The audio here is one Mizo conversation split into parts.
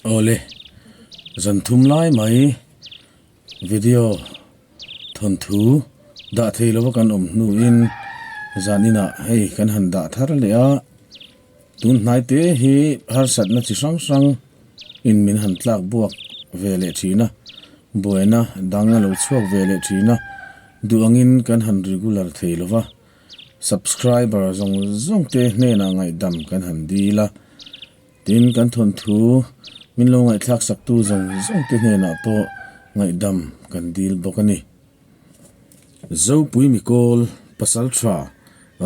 Awle, zan thum lai mai video thawnthu dah thei lova kan awm hnuin zan inah hei kan han dah thar leh a, tun hnai te hi harsatna chi hrang hrang in min han tlak buak ve leh thin a, buaina dang a lo chhuak ve leh thin a, duh angin kan han regular thei lova. Subscriber zawng zawng te hnenah ngaihdam kan han dil a, tin kan thawnthu min lo ngaihthlak sak tu zawng zawng te hnenah pawh ngaihdam kan dil bawk a ni. Zopui Mikawl Pasaltha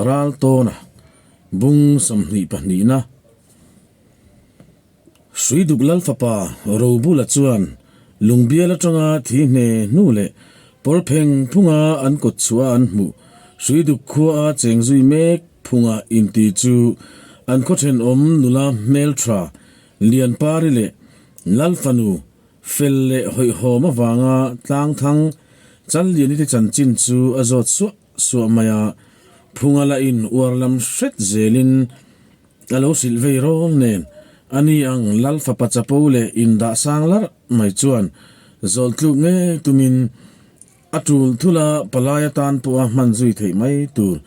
Raltawna Bung 22 na. Suiduk Lal fapa Robula chuan Lungbial atanga thi hne hnu leh pawr pheng phunga an kawt chhuah an hmuh Suiduk khua a cheng zui mek phunga inti chu an khaw thenawm nula hmeltha Lianpari leh Lal fanu fel leh hawihhawm avanga tlangthang Challiani te chanchin chu a zawt suah suah mai a, phunga la in uar lam hret zelin A lo hrilh vei rawl nen, a ni ang Lal fapa chapo leh indah sang larh mai chuan zawl tluk ngei tumin a tul thul a, palai atan pawha hman zui theih mai tur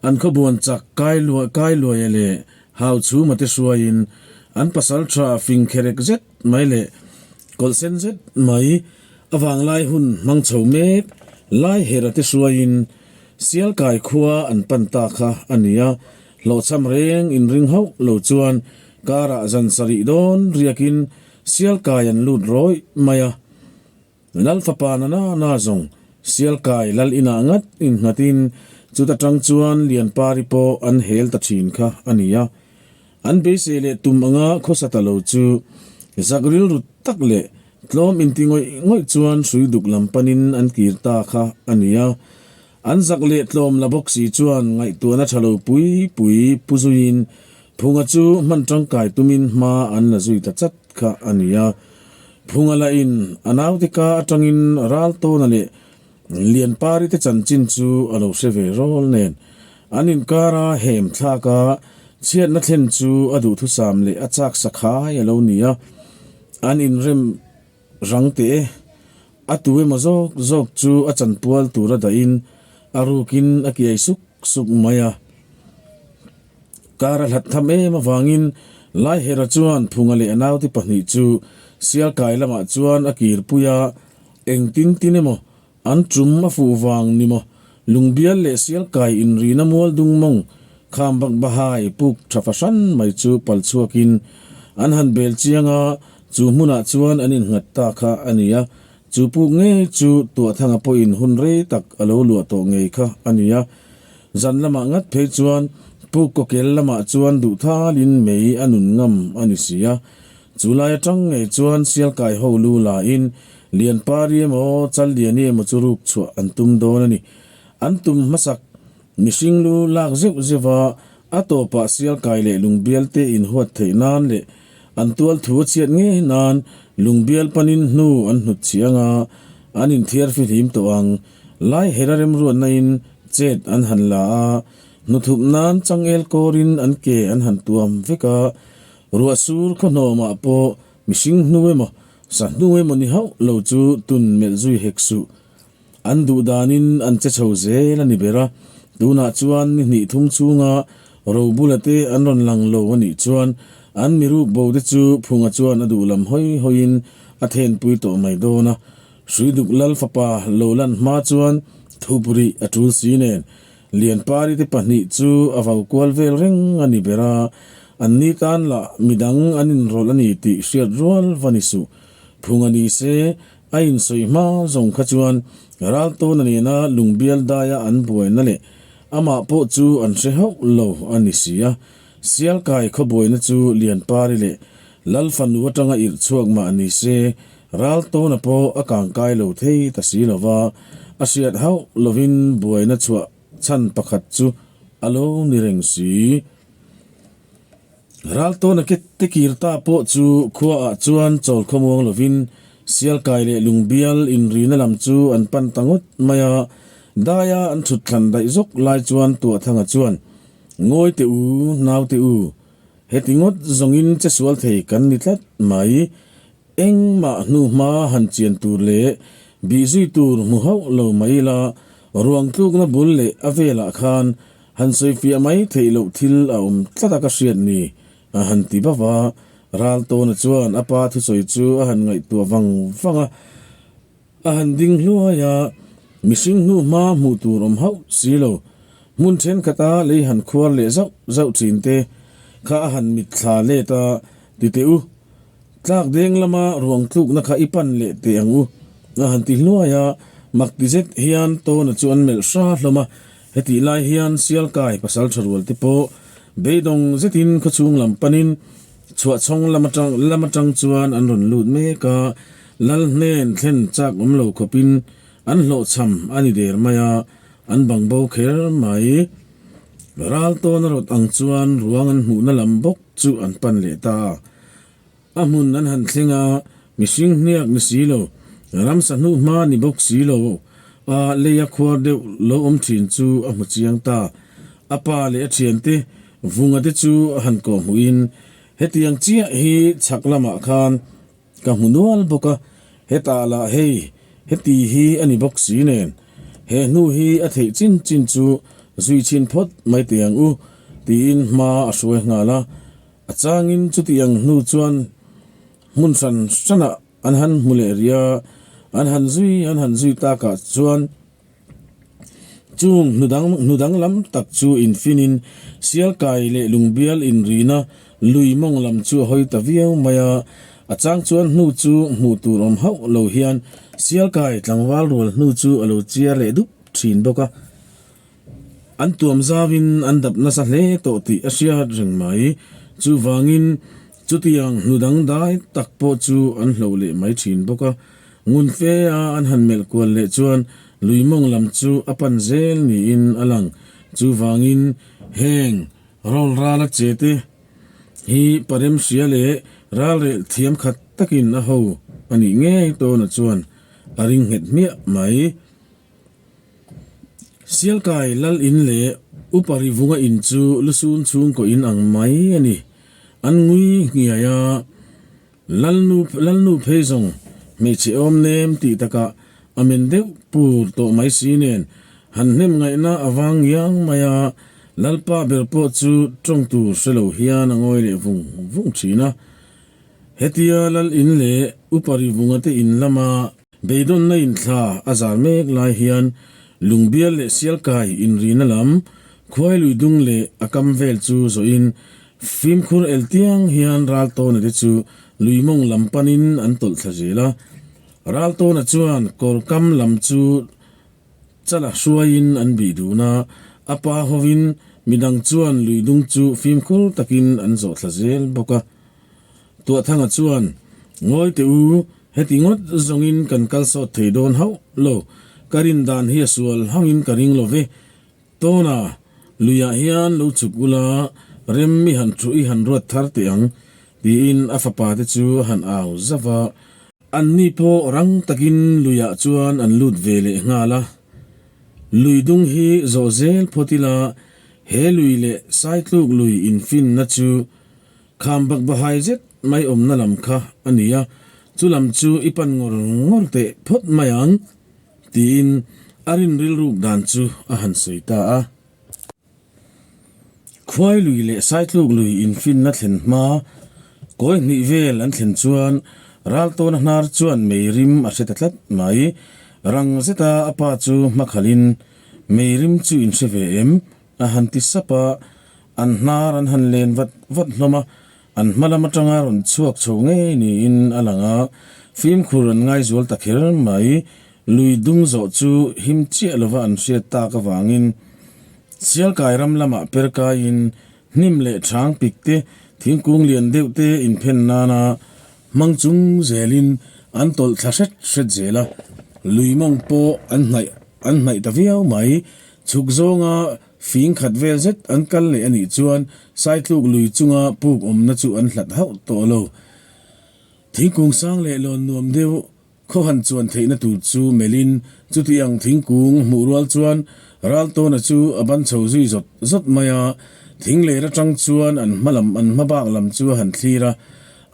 an khawbuan chak kai luai kai luaia leh hau chhuma te hruaiin an pasal tha fing kherek zet mai leh kawlh sen zet mai a vanglai hun hmang chho mek lai hera te hruaiin Sialkai khua an pan ta kha a ni a. Hlawhchham reng inring hauh lo chuan karah zan sarih dawn riakin Sialkai an lut rawih mai a. Lal fapa na na na zawng Sialkai lal inah ngat innghatin chuta tang chuan Lianpari pawh an hel ta thin kha a ni a. An beisei leh tum anga khawsa ta lo chu zak rilru tak leh tlawm inti ngawih ngawih chuan hrui duk lam panin an kir ta kha a ni a. An zak leh tlawm la bawk si chuan ngaihtuahna tha lo pui pui pu zuiin Phunga chu hman tangkai tumin hma an la zui ta chat kha a ni a. Phunga lahin a naute ka atangin Raltawna leh Lianpari te chanchin chu a lo hre ve rawl nen an inkara hem thlak a, chhiatna thlen chu a duhthusam leh a chak sakhai a lo ni a, an inrem Rang teh e, a tu emaw zawk zawk chu a chanpual tura dahin a rukin a kiai suk suk mai a. Kar a hlat tham em avangin Laihera chuan Phunga leh a naute pahnih chu Sialkai lamah chuan a kirpui a, engtin tin emaw An tum a fuh vang ni maw? Lungbial leh Sialkai inrina mual dung mawng kham bak bahai puk tha fahran mai chu pal chhuakin an han bel chiang a, chu hmunah chuan an innghat ta kha a ni a. Chu puk ngei chu Tuahthanga pawhin hun rei tak a lo luah tawh ngei kha a ni a. Zan lamah ngat phei chuan puk kawkel lamah chuan duhthalin mei a nun ngam a ni si a. Chu lai atang ngei chuan Sialkai ho lu lain Lianpari emaw Challiani emaw chu ruk chhuah an tum dawn a ni. An tum hmasak mihring lu lak zeuh zeuh a, a tawpah Sialkai leh Lungbial te inhuat theih nan leh an tual thu a chhiat ngei nan Lungbial panin hnu an hnut chhi ang a, an inthiar fihlim tawh ang. Lai hera remruatna in chet an han la a, hnuthup nan changel kawrin an ke an han tuam vek a, ruah sur khawhnawmah pawh mihring hnu emaw Sa hnu emaw ni hauh lo chu tun melh zui hek suh. An duh danin an che chho zel a ni ber a, tunah chuan ni hnih thum chhunga Robula te an rawn lang lo a nih chuan an miruk bo te chu Phunga chuan a duh lam hawi hawiin a thenpui tawh mai dawn a. Hruiduk Lal fapa lo lan hma chuan thup rih a tul si nen Lianpari te pahnih chu a vau kual vel reng a ni ber a, an ni tan lah midang an inrawlh a ni tih hriat rual va ni suh. Phunga ni se, a insawi hma zawng kha chuan Raltawna nena lungbial daia an buaina leh amah pawh chu an hre hauh lo a ni si a. Sialkai khaw buaina chu Lianpari leh Lalfanu atanga irh chhuak mah ni se, Raltawna pawh a kangkai lo thei ta si lo va, a hriat hauh lovin buaina chhuah chhan pakhat chu a lo ni reng si. Raltawna ke te kir ta pawh chu khuaah chuan chawl khawmuang lovin Sialkai leh Lungbial inrina lam chu an pan ta ngawt mai a, daia an thut thlan daih zawk lai chuan Tuahthanga chuan, Ngawi teh u, naute u, Heti ngawt zawngin che sual thei kan ni tlat mai. Engmah hnuhma han chian tur leh bih zui tur hmu hauh lo mai ila, ruang tlukna bul leh a velah khan han sawifiah mai theih loh thil a awm tlat a ka hriat ni, a han ti bauh a. Raltawna chuan a pa thusawi chu a han ngaihtuah vang vang a. A han ding hluai a, mihring hnu hma hmuh tur awm hauh si lo. Hmun thenkhat a lei han khuar leh zauh zauh thin te kha a han mitthla let a, ti teh u, tlak deng lama ruang tlukna kha i pan leh teh ang u, a han ti hluai a, mak ti zet hian Tawna chu an melh hra hlawm a, hetih lai hian Sialkai pasal tha rual te pawh beidawng zetin khawchhung lam panin Chhuahchhawng lam atang lam atang chuan an rawn lut mek a, Lal hnen thlen chak awm lo khawpin an hlawhchham a ni der mai a, an bang bo kher mai. Ral tawn a rawt ang chuan ruang an hmuhna lam bawk chu an pan leh ta a. A hmun an han thleng a, mihring hniak ni si lo, ramsa hnuh hma ni bawk si lo a leia khuar deuh lo awm thin chu a hmu chiang ta. A pa leh a thiante Vunga te chu a han kawh hmuhin, Hetiang chiah hi chhak lamah khan ka hmu nual bawk a, hetah lah hei heti hi a ni bawk si nen, he hnu hi a theih chin chin chu zui chhin phawt mai teh ang u, tiin hma a hruai nghal a. A changin chutiang hnu chuan hmun hran hranah an han hmu leh rih a, an han zui an han zui takah chuan, Chung hnudang hnudang lam tak chu infinin Sialkai leh Lungbial inrina lui mawng lam chu a hawi ta viau mai a. A chang chuan hnu chu hmuh tur awm hauh lo hian Sialkai tlangval rual hnu chu a lo chiar leh dup thin bawk a. An tuam zauin an dap nasa hle tawh tih a hriat reng mai. Chuvangin chutiang hnudang dai tak pawh chu an hloh leh mai thin bawk a. Ngun fe a an han melh kual leh chuan lui mawng lam chu a pan zel niin a lang. Chuvangin heng rawl rala che te hi parem hria leh ralrel thiam khat takin a ho a nih ngei tawna chuan a ring nghet hmiah mai. Sialkai lal in leh Upa Rivunga in chu lusun chhungkaw in ang mai a ni. An ngui nghiai a. Lalnu Lalnu phei zawng hmeichhe awm nem tih takah a men deuh pur tawh mai si nen han hnem ngaihna a vang ngiang mai a, Lalpa ber pawh chu tawng tur hre lo hian a ngawi leh vung vung thin a. Hetia Lal in leh Upa Rivunga te in lama beidawnna inthla a zar mek lai hian Lungbial leh Sialkai inrina lam Khuailui dung leh a kam vel chu zawhin Fimkhur el tiang hian Raltawna te chu lui mawng lam panin an tawlh thla zel a. Raltawna chuan kawr kam lam chu chala hruaiin an bih dun a, a pa hovin midang chuan lui dung chu fimkhur takin an zawh thla zel bawk a. Tuahthanga chuan, Ngawi teh u, heti ngawt zawngin kan kal sawt thei dawn hauh lo, ka rin dan hi a sual hauhin ka ring lo ve, Tawna, luiah hian lo chhuk ula, rem i han thu i han ruat thar teh ang, tiin a fapa te chu a han au zauh a. Anni pawh rang takin luiah chuan an lut ve leh nghal a. Lui dung hi zawh zel phawt ila, he lui leh Saitluk lui infinna chu kham bakbahai zet mai awmna lam kha a ni a, chu lam chu i pan ngawr ngawr teh phawt mai ang. Tiin a rin rilruk dan chu a han sawi ta a. Khuai lui leh Saitluk lui infinna thlen hma kawi hnih vel an thlen chuan Raltawna hnar chuan mei rim a hre ta tlat mai. Rang zeta a pa chu hmakhalhin mei rim chu in hre ve em? a han ti sap a, an hnar an han len vat vat hlawm a, An hma lam atanga rawn chhuak chho ngei niin a lang a, fimkhur an ngaizual ta kher mai. Lui dung zawh chu him chiah lova an hriat tak avangin Sialkai ram lamah per kaiin hnim leh thang pik te, thingkung lian deuh te inphen nana hmang chung zelin an tawlh thla hret hret zel a, lui mawng pawh an hnaih an hnaih ta viau mai. Chhuk zawnga Fing khat vel zet an kal leh a nih chuan Saitluk lui chunga puk awmna chu an hlat hauh tawh lo. Thingkung sang leh lawn nuam deuh khaw han chuan theihna tur chu melhin chuti ang thingkung hmuh rual chuan Raltawna chu a ban chho zui zawt zawt mai a, thing ler atang chuan an hma lam an hma bak lam chu a han thlir a,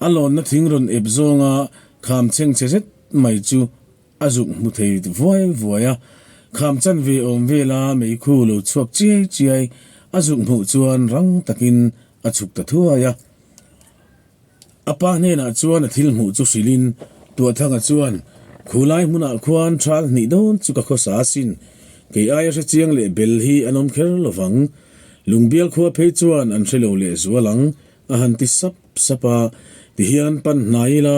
a lawnna thing rawn ep zawnga. Kham chhengchhe zet mai chu a zuk hmu thei vuai vuai a. Kham chanve awm vela meikhu lo chhuak chiai chiai a zuk hmuh chuan rang takin a chhuk ta thuai a. A pa hnenah chuan a thil hmuh chu hrilhin Tuahthanga chuan, Khulai hmunah khuan thal hnih dawn chu ka khawsa asin, kei aia hre chiang leh bel hi an awm kher lo vang. Lungbial khua phei chuan an hre lo leh zual ang, a han ti sap sap a. Tihian pan hnai ila,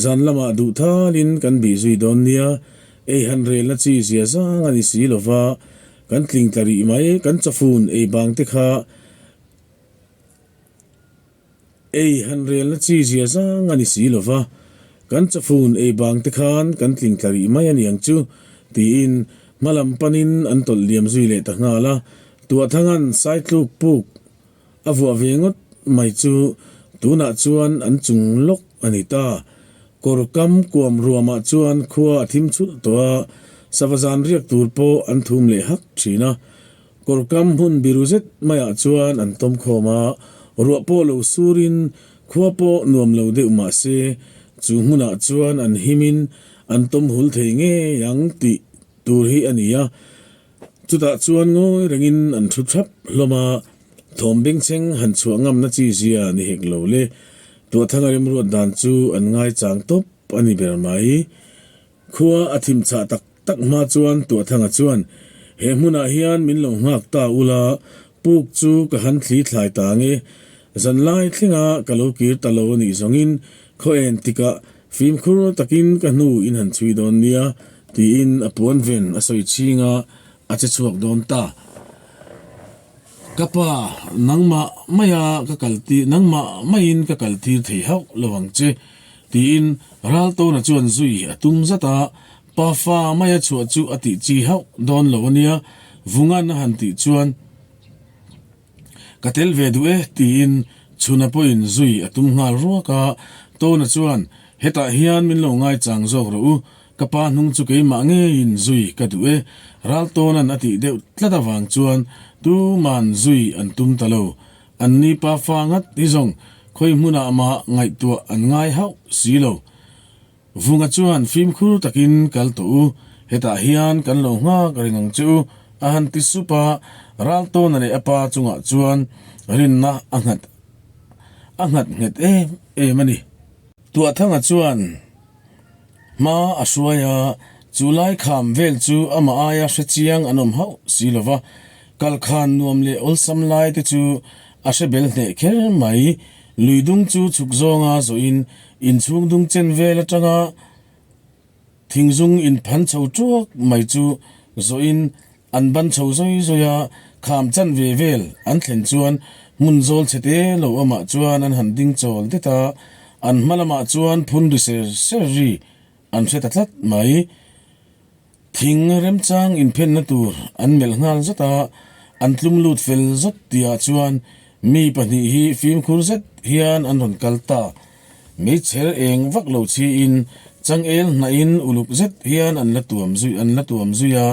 zan lamah duh thalin kan bih zui dawn nia, ei han relna chi zia zang a ni si lo va, kan tling tla rih mai, kan chawfun ei bang te kha, Ei han relna chi zia zang a ni si lo va, kan chawfun ei bang te khan kan tling tla rih mai a niang chu, tiin hma lam panin an tawlh liam zui leh ta nghal a. Tuahthanga'n Saitluk puk a vuah ve ngawt mai chu tunah chuan an chung lawk a ni ta. Kawr kam kuam ruamah chuan khua a thim chhulh tawh a, sava zan riak tur pawh an thum leh hak thin a. Kawrkam hmun biru zet maiah chuan an tawm khawm a, ruah pawh lo surin khua pawh nuam lo deuh mah se, chu hmunah chuan an himin an tawm hul thei ngei ang tih tur hi a ni a. Chutah chuan ngawi rengin an thu thap hlawm a, thawm bengchheng han chhuah ngamna chi zia ni hek lo le. Tuahthanga remruat dan chu an ngaichang tawp a ni ber mai. Khua a thim chhah tak tak hma chuan Tuahthanga chuan, He hmunah hian min lo nghak ta ula, puk chu ka han thli thlai ta ang e. Zanlai thlenga ka lo kir ta lo anih zawngin khaw en tikah fimkhur takin ka hnu in han chhui dawn nia, tiin a puan ven a sawi chhing a, a che chhuak dawn ta. Ka pa, nangmah maia ka kal tir, nangmah maiin ka kal tir thei hauh lo ang che, tiin Raltawna chuan zui a tum zat a, pa fa maia chhuah chu a tih chi hauh dawn lo a nia, Vungan a han tih chuan ka tel ve duh e, tiin Chhuna pawhin zui a tum nghal ruak a, Tawna chuan hetah hian min lo ngaichang zawk rawh u, Ka pa hnung chu keimah ngeiin zui ka duh e, Raltawna'n a tih deuh tlat avang chuan tuman zui an tum ta lo. An ni pa fa ngat hi zawng khawi hmunah mah ngaihtuah an ngai hauh si lo. Vunga chuan fimkhur takin kal tawh u, hetah hian kan lo nghak reng ang che u, a han ti sup a, Raltawna leh a pa chungah chuan rinna a nghat a nghat nghet em em a ni. Tuahthanga chuan. Hma a hruai a, chu lai kham vel chu amah aia hre chiang an awm hauh si lo va, kal khan nuam leh awlsam lai te chu a hre bel hneh kher mai. Lui dung chu chhuk zawnga zawhin inchhung dung chen vel atanga thingzung inphan chho tuak mai chu zawhin An ban chho zawi zawi a, kham chan ve vel an thlen chuan hmun zawl chhe te lo awmah chuan an han ding chawl det a, an hma lamah chuan phun ri ser ser ri an hre ta tlat mai. Thing remchang inphenna tur an melh nghal zat a, an tlum lut fel zat tihah chuan mi pahnih hi fimkhur zet hian an rawn kal ta. Meichher eng vak lo chhiin changel hnahin uluk zet hian an la tuam zui an la tuam zui a,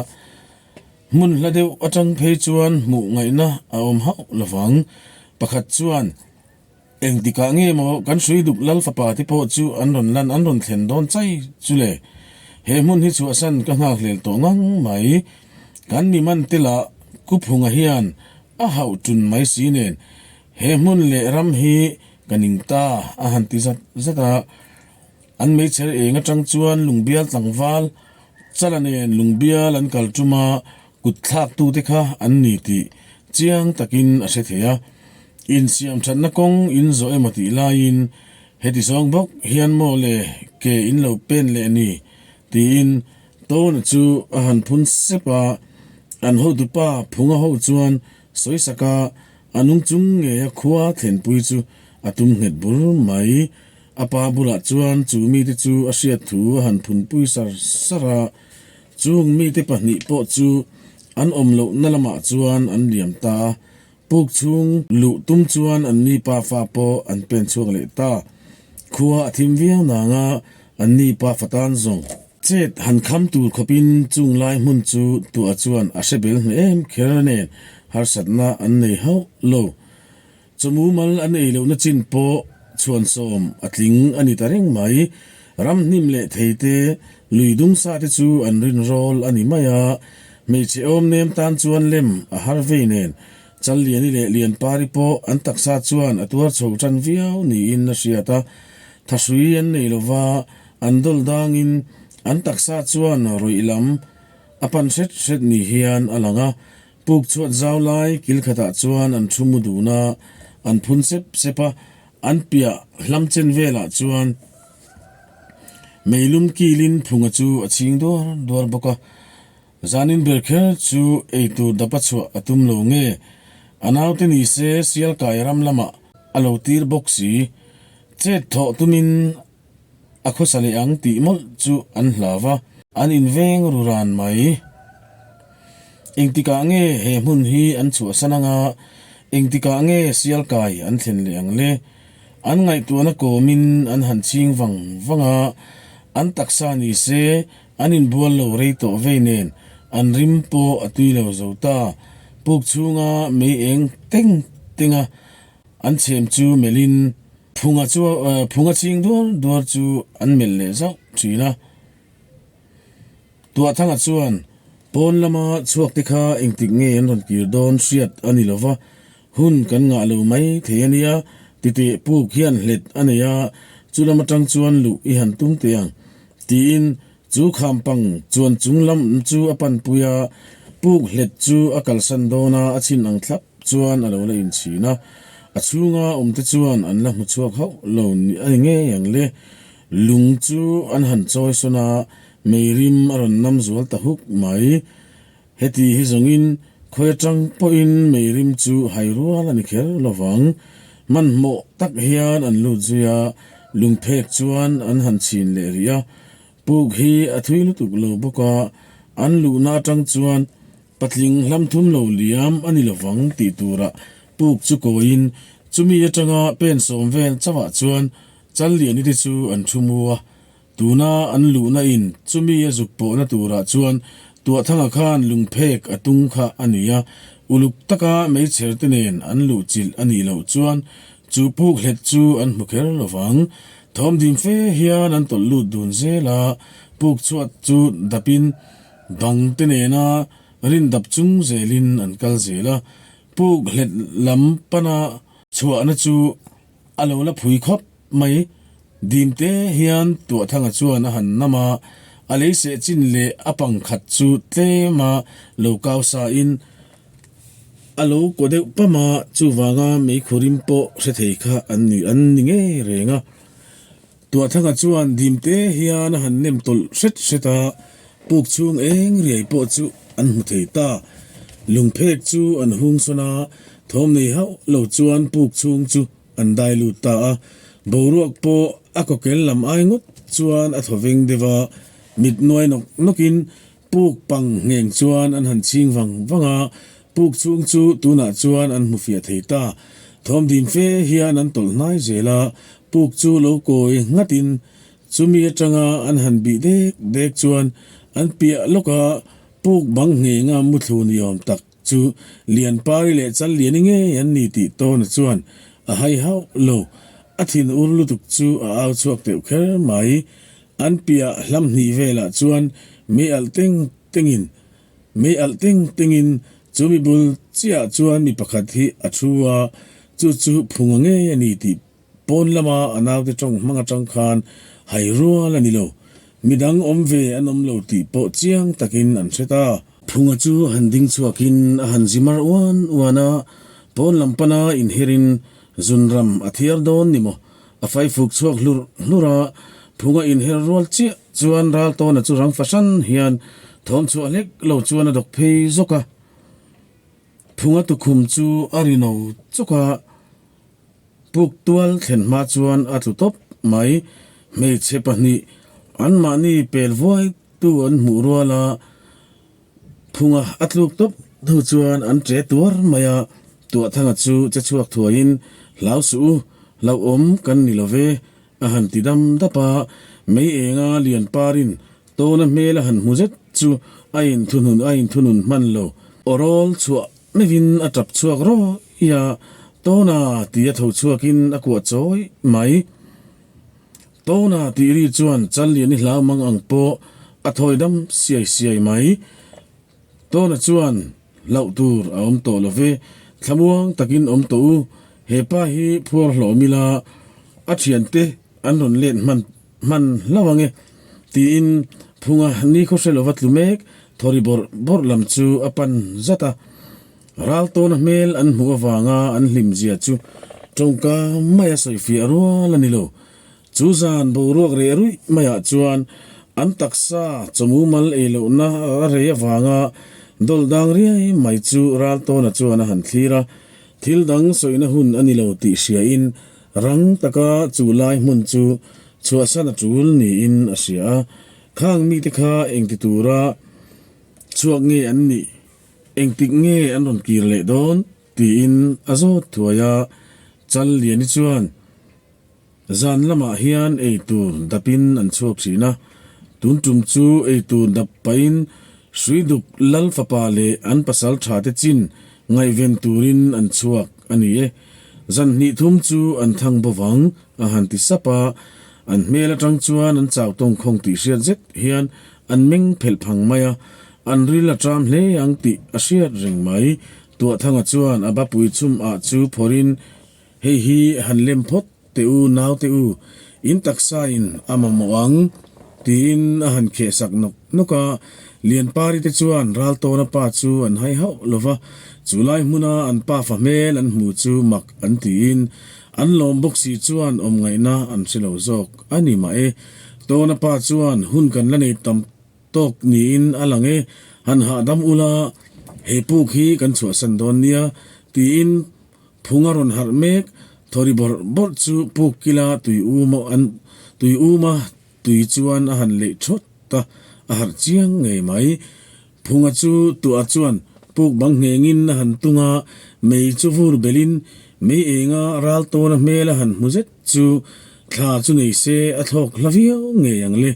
hmun hla deuh atang phei chuan hmuh ngaihna a awm hauh lovang. Pakhat chuan, Engtikah nge maw kan hrui dup lal fapa te pawh chu an rawn lan an rawn thlen dawn chai chu le? He hmun hi chhuahsan ka nghakhlel tawh ngang mai. Kan mi man te lah Kuphunga hian a hauh ṭun mai si nen he hmun leh ram hi Ka ning ta, a han ti zat zat a. An meichher eng atang chuan lungbial tlangval Chala nen lungbial an kal tum a, kut thlaktute kha an ni tih chiang takin a hre thei a. Insiam thatna kawng in zawh emaw tih laiin heti zawng bawk hian maw le ke in lo pen leh ni tiin Tawna chu a han phun sep a. An hotupa Phunga ho chuan sawisaka A nung chung ngeia khua thlenpui chu a tum nghet bur mai. A pa bulah chuan chu mite chu a hriat thu a han phunpui sar sar a. Chung mite pahnih pawh chu an awm lohna lamah chuan an liam ta a. Puk chhung luh tum chuan anni pafa pawh an pen chhuak leh ta. Khua a thim viau nang a, anni pafa tan zawng. Chet han kham tur khawpin chung lai hmun chu tuah chuan a hre bel hneh em kher nen harsatna an nei hauh lo. Chawmu mal an ei lohna chin pawh chhuansawm a tling a ni ta reng mai. Ramhnim leh theite, lui dung sa te chu an rin rawl a ni mai a, hmeichhe awm nem tan chuan lem a har vei nen Challiani leh Lianpari pawh an taksa chuan a tuar chho tan viau niin a hriat a, thahrui an nei lova, an dawl dangin an taksa chuan rawih lam a pan hret hret ni hian a lang a. Puk chhuat zau lai kil khatah chuan an thu mu dun a, an phun sep sep a, an piah hlam chen velah chuan meilum kilin phunga chu a chhing duar duar bawk a. Zanin ber kher chu eitur dapa chhuah a tum lo nge? A naute ni se Sialkai ram lamah a lo tir bawk si. Chet thawh tumin a khawsa leh ang tih mawlh chu an hlau va. An inveng ru ran mai. Engtikah nge he hmun hi an chhuahsan anga engtikah nge Sialkai an thlen leh ang le? An ngaihtuahna kawmin an han chhing vang vang a, an taksa ni se An inbual lo rei tawh vei nen an rim pawh a tui lo zo ta. Puk chhunga mei eng teng teng a an chhem chu melhin phunga chu phunga chhing duar duar chu an melh leh zauh thin a. Tuahthanga chuan pawn lama chhuak te kha engtik nge an rawn kir dawn hriat a ni lova, hun kan ngah lo mai thei a nia, titeh puk hian hlet a nei a, chu lam atang chuan luh i han tum teh ang. Tiin chu khampang chuan chung lam chu a panpui a, puk hlet chu a kalsan dawn a, a chhin ang thlap chuan a lo la inchhin a. A chhunga awmte chuan an la hmu chhuak hauh lo a ni ngei ang le. Lung chu an han chawi sawn a, meirim a rawn nam zual ta huk mai. Heti hi zawngin khawi atang pawhin meirim chu hai rual a ni kher lovang. Hmanhmawh tak hian an lut zui a, lungphek chuan an han chhin leh rih a. Puk hi a thui lutuk lo bawk a, an luhna atang chuan patling hlam thum lo liam a ni lovang tih turah puk chu kawiin chumi atanga pen sawm vel chauhah chuan Challiani te chu an thu mu a. Tuna an luhna in chumi a zuk pawhna turah chuan Tuahthanga khan lungphek a tung kha a ni a, uluk taka meichher te nen an luh chilh a nih loh chuan chu puk hlet chu an hmu kher lo vang. Thawmdim fe hian an tawlh lut dun zel a, puk chhuat chu dapin bang te nena rin dap chung zelin an kal zel a, puk hlet lam pana chhuahna chu A lo la phui khawp mai. Dimte hian Tuahthanga chuan a han nam a, a lei seh chin leh a pang khat chu tlem a lo kau sa in a lo kaw deuh pam a, chuvanga meikhu rim pawh hre thei kha an ni an ni ngei reng a. Tuahthanga chuan Dimte hian a han nem tawlh hret hret a, puk chhung eng riai pawh chu an hmu thei ta. Lungphek chu an hung sawn a, thawm nei hauh lo chuan puk chhung chu an dai lut ta a. Boruak pawh a kawkel lam ai ngawt chuan a thaw veng deuh a, mit nuai nawk nawkin Puk pang ngheng chuan an han chhing vang vang a, puk chhung chu tunah chuan an hmu fiah thei ta. Thawmdim fe hian an tawlh hnai zel a, puk chu lo kawi nghatin chumi atanga an han bih dek dek chuan an piah lawka puk bang nghenga muthlu ni awm tak chu Lianpari leh Challiani ngei an ni tih Tawna chuan a hai hauh lo. A thin ur lutuk chu a au chhuak teuh kher mai. An piah hlam hnih velah chuan mei alh teng tengin mei alh teng tengin chu mi bul chiahah chuan mi pakhat hi a thu a, chu chu phunga ngei a ni tih pawn lama a naute tawng hmang atang khan hai rual a ni lo. Midang awm ve an awm lo tih pawh chiang takin an hre ta. Phunga chu han ding chhuakin a han zi mar uan uan a, pawn lam pana inherin zunram a thiar dawn ni maw? A faifuk chhuak hlur hlur a, phunga inher rual chiah chuan Raltawna chu rang fahran hian thawm chhuah hlek lo chuan a dawk phei zawk a. Phunga tukhum chu a ri no chawk a, puk tual thlen hma chuan a tlu tawp mai. Hmeichhe pahnih anmahni pel vuai tu an hmuh rual a, Phunga a tluk tawp hnu chuan an ṭe tuar mai a, Tuahthanga chu che chhuak thuaiin, Hlau suh u, hlauhawm kan ni lo ve, a han ti dam dap a. Mei enga lian parin tawna hmel a han hmu zet chu a inthunun a inthunun hman lo. Awrawl chhuah meuhin a ṭap chhuak rawih a, Tawna tia tho chhuakin a kuah chawi mai. Tawna tih ri chuan Challiani hlau mang ang pawh a thawi dam siai siai mai. Tawna chuan hlauh tur a awm tawh lo ve, thlamuang takin awm tawh u, he pa hi phuar hlawm ila a thiante an rawn let hman hman hlauh ang e, tiin Phunga nikhaw hre lova tlu mek thawri bawrh bawrh lam chu a pan zat a. Raltawna hmel an hmuh avanga an hlim zia chu tawngka maia sawifiah rual a ni lo. Chu zan boruak reh ruih maiah chuan an taksa chawmumal ei lohna a rei avanga dawlh dang riai mai chu Raltawna chuan a han thlir a, thil dang sawina hun a ni lo tih hriain rang taka chu lai hmun chu chhuahsan a tul niin a hria a. Khang mite kha engti tura chhuak nge an nih? Engtik nge an rawn kir leh dawn? tiin a zawt thuai a, Challiani chuan, Zan lamah hian eitur dapin an chhuak thin a, tun tum chu eitur dap pahin Hruiduk Lal fapa leh an pasal tha te chin ngaihven turin an chhuak a ni e. Zan hnih thum chu an thang bo vang a han ti sap a, an hmel atang chuan an chau tawngkhawng tih hriat zet hian an meng phelh phang mai a, an ril a ṭam hle ang tih a hriat reng mai. Tuahthanga chuan a bapui chhum ah chu phawrhin Hei hi han lem phawt teh u naute u, in taksa in a mamawh ang, tiin a han kheh sak nawk nawk a. Lianpari te chuan Raltawna pa chu an hai hauh lo va, chu lai hmuna an pa fa hmel an hmu chu mak an tiin an lawm bawk si chuan awm ngaihna an hre lo zawk a ni mah e. Tawna pa chuan hun kan la nei tam tawk niin a lang e, han hahdam ula, he puk hi kan chhuahsan dawn nia, tiin Phung a rawn harh mek, thawri bawrh bawrh chu puk kila tui um an tui uma tui chuan a han leih thawt a, a harh chiang ngei mai. Phunga chu tuah chuan puk bang nghengin a han tung a, mei chu vur belin mei enga ral tawna hmel a han hmu zet chu thla chu nei se a thlawk hla viau ngei ang le.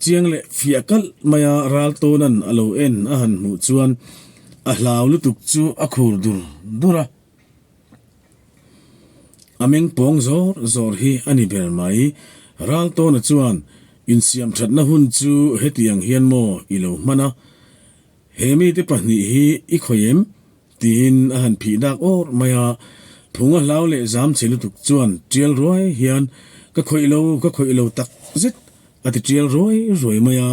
Chiang leh fiah kalh maia ral tawnan a lo en a han hmuh chuan A hlau lutuk chu a khur dur dur a, a meng pawng zawr zawr hi a ni ber mai. Raltawna chuan insiam thatna hun chu hetiang hian maw i lo hman a, he mite pahnih hi i khawih em? tiin a han phih dak awr mai a. Phunga hlau leh zam chhe lutuk chuan tial ruai hian ka khawih lo, ka khawih lo tak zet A ti tial ruai ruai mai a,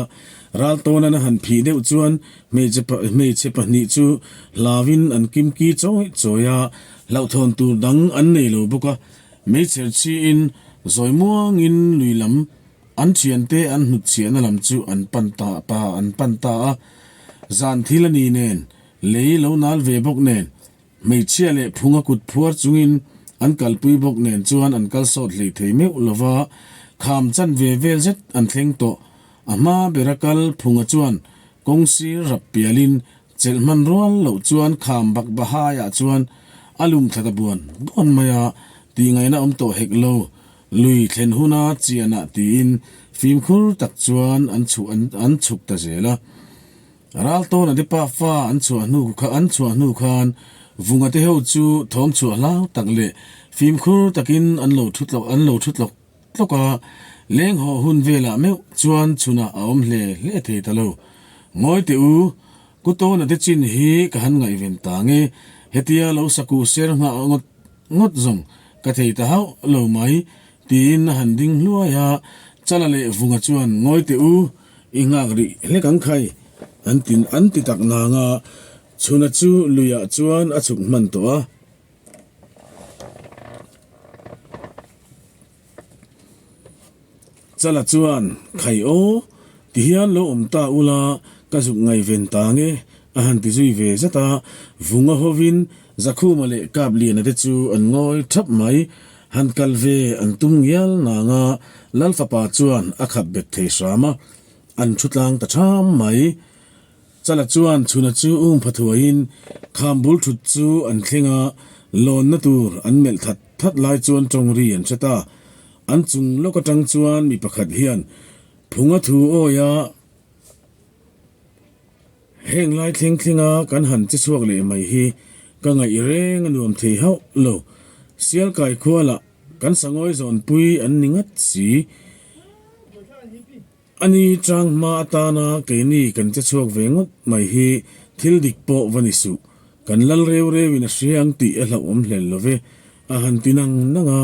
Raltawnan a han phih deuh chuan hmeichhe hmeichhe pahnih chu hlauin an kimki chawi chawi a, hlauhthawn tur dang an nei lo bawk a, meichher chhiin zawi muangin lui lam an thiante an hnutchhiahna lam chu an pan ta ta an pan ta a, zan thil a ni nen lei lo nal ve bawk nen Hmeichhia leh phunga kut phuar chungin an kalpui bawk nen chuan an kal sawt hlei thei meuh lova, kham chan ve vel zet an thleng tawh. A hma bera kal phunga chuan kawng sir rap pialin chelh hman rual loh chuan kham bak bahaiah chuan a lum thla ta buan buan mai a, tihngaihna awm tawh hek lo, lui thlen huna chianah tiin fimkhur tak chuan an chhuh an chhuk ta zel a. Raltawna te pa fa an chhuah hnu kha an chhuah hnu khan Vunga te ho chu thawm chhuah hlau tak leh fimkhur takin an lo thu tlawk an lo thu tlawk tlawk a, leng haw hun velah meuh chuan chhunah a awm hle hle thei ta lo. Ngawi teh u, Kutawna te chin hi ka han ngaihven ta nge, hetia lo sakuh ser nghah ngawt ngawt zawng ka thei ta hauh lo mai, tiin a han ding hluai a, Chala leh Vunga chuan ngawi teh u, I nghak rih hlek ang khai, an ti an ti tak nang a, chhuna chu luiah chuan a chhuk hman tawh a. Chala chuan, Khai aw, ti hian lo awm ta ula, ka zuk ngaihven ta nge, a han ti zui ve zat a, Vunga hovin Zakhuma leh Kapliana te chu an ngawi thap mai, han kal ve an tum ngial nang a, Lal fapa chuan a khat bet thei hram a, an thu tlang ta ṭham mai. Chala chuan chhuna chu um pha thuaiin kham bul thut chu an thleng a, lawnna tur an melh that that lai chuan tawng ri an hre ta. An chung lawk atang chuan mi pakhat hian phunga thu awi a, Heng lai thleng thlenga kan han che chhuak leh mai hi ka ngaih reng a nuam thei hauh lo. Sialkai khualah kan sangawi zawnpui an ni ngat si. A ni chang hma atana keini kan che chhuak ve ngawt mai hi thil dik pawh va ni suh. Kan lal reu reuin a hria ang tih a hlauhawm hlel lo ve. A han ti nang nang a,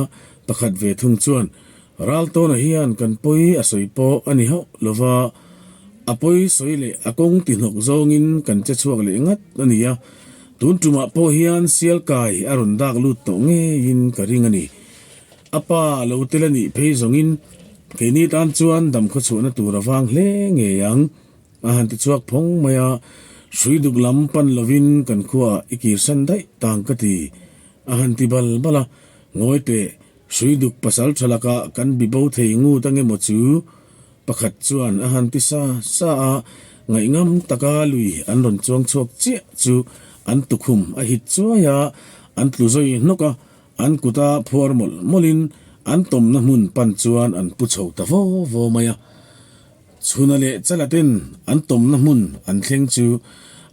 pakhat ve thung chuan, Raltawna hian kan pawi a sawi pawh a ni hauh lo va, a pawi sawi leh a kawng ti hnawk zawngin kan che chhuak leh ngat a ni a, tun tumah pawh hian sial kai a rawn dak lut tawh ngeiin ka ring a ni. A pa a lo tel a nih phei zawngin keini tan chuan dam khawchhuahna tur a vang hle ngei ang. A han ti chhuak phawng mai a, hrui duk lam pan lovin kan khuaah i kirsan daih tang ka ti. A han ti bal bal a, Ngawi teh, hrui duk pasal tha lakah kan bi bo thei ngut ange maw chu? Pakhat chuan a han ti sa sa a, ngaihngam taka lui an rawn chuang chhuak chiah chu an tukhum a hit chuai a, an tlu zawi hnawk a, An kuta phuar mawlh mawlhin an tawmna hmun pan chuan an pu chho ta vaw vaw mai a. Chhuna leh Chala ten an tawmna hmun an thleng chu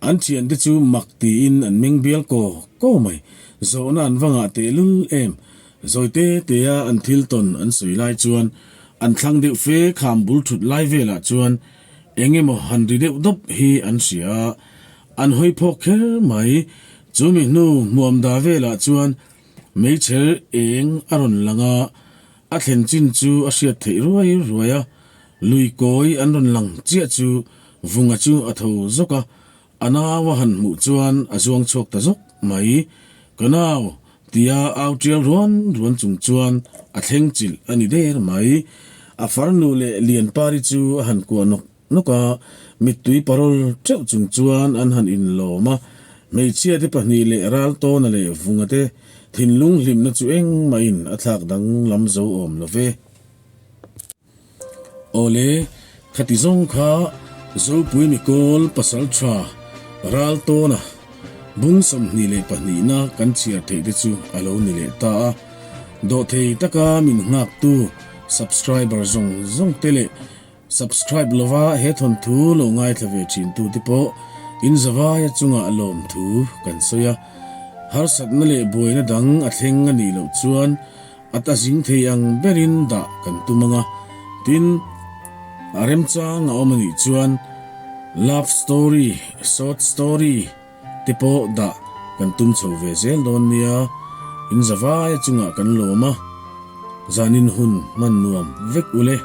an thiante chu mak tiin an meng bial kaw kaw mai. Zawhna an va ngah tehlul em? Zawi te tea an thil tawn an sawi lai chuan an thlang deuh fe kham bul thut lai velah chuan eng emaw han ri deuh dawp hi an hria a. An hawi phawk kher mai. Chumi hnu hmuamda velah chuan meichher eng a rawn lang a, a thlen chin chu a hriat theih ruai ruai a. Lui kawi an rawn lang chiah chu Vunga chu a tho zawk a, a nau a han hmuh chuan a zuang chhuak ta zawk mai. Ka nau! tia au tial ruan ruan chung chuan a thleng chilh a ni der mai. A farnu leh Lianpari chu a han kuah nawk Nawk a, mittui parawl teuh chung chuan an han inlawm a, hmeichhia te pahnih leh Raltawna leh Vunga te thinlung hlimna chu engmahin a thlak danglam zo awm lo ve. Awle, khati zawng kha Zopui Mikawl pasal tha Raltawna bung 22 na kan chhiar theih te chu a lo ni leh ta a, dawhthei taka min nghaktu subscriber zawng zawng te leh Subscribe lova he thawnthu lo ngaithla ve thin tu te pawh in zavaia chungah lawmthu kan sawi a, harsatna leh buaina dang a thleng a nih loh chuan a ta zing thei ang berin dah kan tum ang a, tin a remchang a awm a nih chuan love story, short story te pawh dah kan tum chho ve zel dawn nia, in zavaia chungah kan lawm a, zanin hun hman nuam vek ule.